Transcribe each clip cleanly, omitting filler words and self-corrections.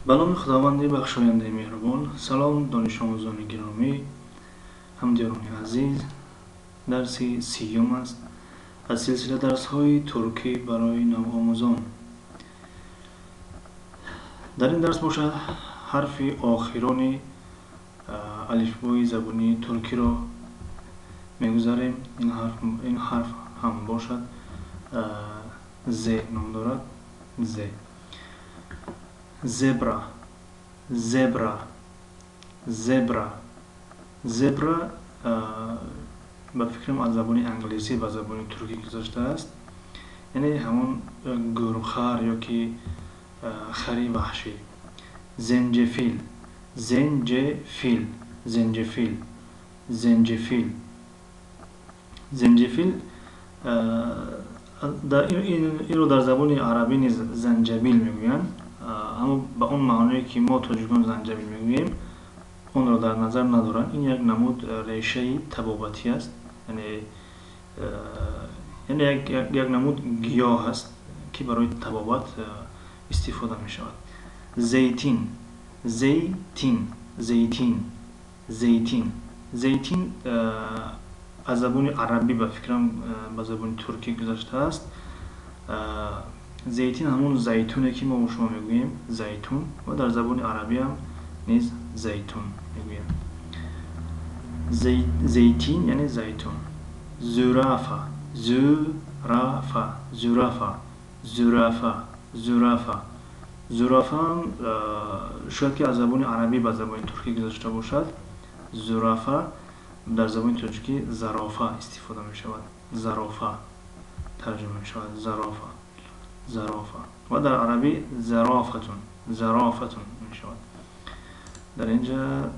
Ба номи Худованди бахшояндаи меҳрубон. Салом, донишомӯзони гиромӣ, ҳамдиёрони азиз. Дарси сиюм аст аз силсила дарсҳои туркӣ барои навомӯзон. Дар ин дарс бошад, ҳарфи охирони алифбои забони туркиро мегузарем. Ин ҳарф ҳам бошад, з ном дорад. З. Зебра, зебра, зебра. Зебра, ба фикрам, аз забони англисӣ ба забони туркӣ гузаштааст, яъне ҳамон гурхар ё ки хари ваҳшӣ. Зенҷефил, зенҷефил, зенҷефил, зенҷефил, зенҷефил. Инро дар забони арабӣ низ занҷабил мегӯянд, аммо ба он маъное, ки мо тоҷикон занҷабил мегӯем, онро дар назар надоранд. Ин як намуд решаи табобатӣ аст, яъне як намуд гиёҳ аст, ки барои табобат истифода мешавад. Зейтин, зейтин, зейтин, зейтин. Зейтин аз забони арабӣ, ба фикрам, ба забони туркӣ гузаштааст. Зейтин ҳамон зайтуне, ки мо шумо мегӯем зайтун, ва дар забони арабиам низ зайтун мегӯянд. Зейтин яъне зайтун. Зурафа, зурафа, зурафа, зурафа, зурафа. Зурафаам шояд ки аз забони арабӣ ба забони туркӣ гузашта бошад. Зурафа дар забони тоҷикӣ зарофа истифода мешавад, зарофа тарҷума мешавад, зарофа, зарофа, ва дар арабӣ зарофатун, зарофатун мешавад. Дар инҷа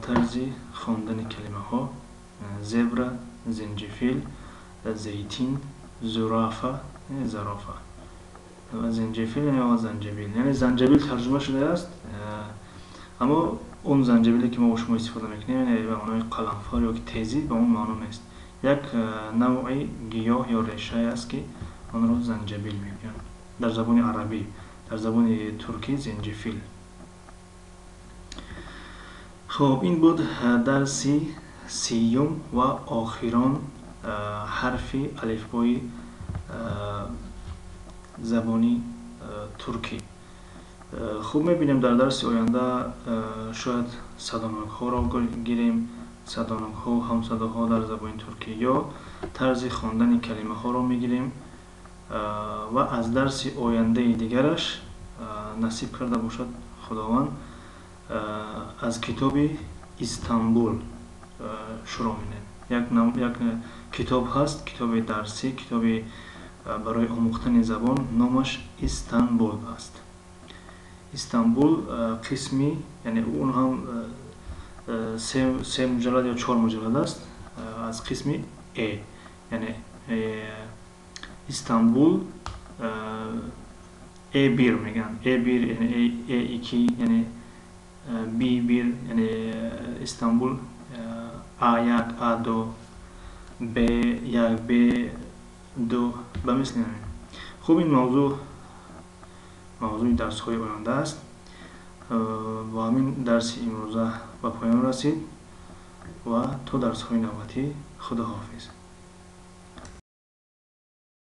тарзи хондани калимаҳо: зебра, зинҷифил, зейтин, зурафа, зарофа ва зинҷифил ё занҷабил. Яъне занҷабил тарҷума шудааст, аммо он занҷабиле, ки мо шумо истифода мекунем, яъне ба маънои қаламфор ё ки тезӣ, ба он маъно нест. Як навъи гиёҳ ё решае аст, ки онро занҷабил мегӯянд дар забони арабӣ, дар забони туркӣ зинҷифил. Хуб, ин буд дарси сиюм ва охирон ҳарфи алифбои забони туркӣ. Хуб, мебинем, дар дарси оянда шояд садонокҳоро гирем, садонокҳо, ҳамсадоҳо дар забони туркӣ ё тарзи хондани калимаҳоро мегирем ва аз дарси ояндаи дигараш, насиб карда бошад Худованд, аз китоби Истанбул шурӯъ менем. Як китоб ҳаст, китоби дарсӣ, китоби барои омӯхтани забон, номаш Истанбул аст. Истанбул қисми, яъне он ҳам се муҷаллад ё чор муҷаллад аст, аз қисми э, яъне Истанбул э бир мегӯянд, э бир, яъне э ики, яъне би бир, яъне Истанбул а як, а ду, б як, б ду, ба мисли ҳамин. Хуб, ин мавзӯъ мавзӯи дарсҳои оянда аст. Бо ҳамин дарси имрӯза ба поён расид ва то дарсҳои навбатӣ худоҳофиз.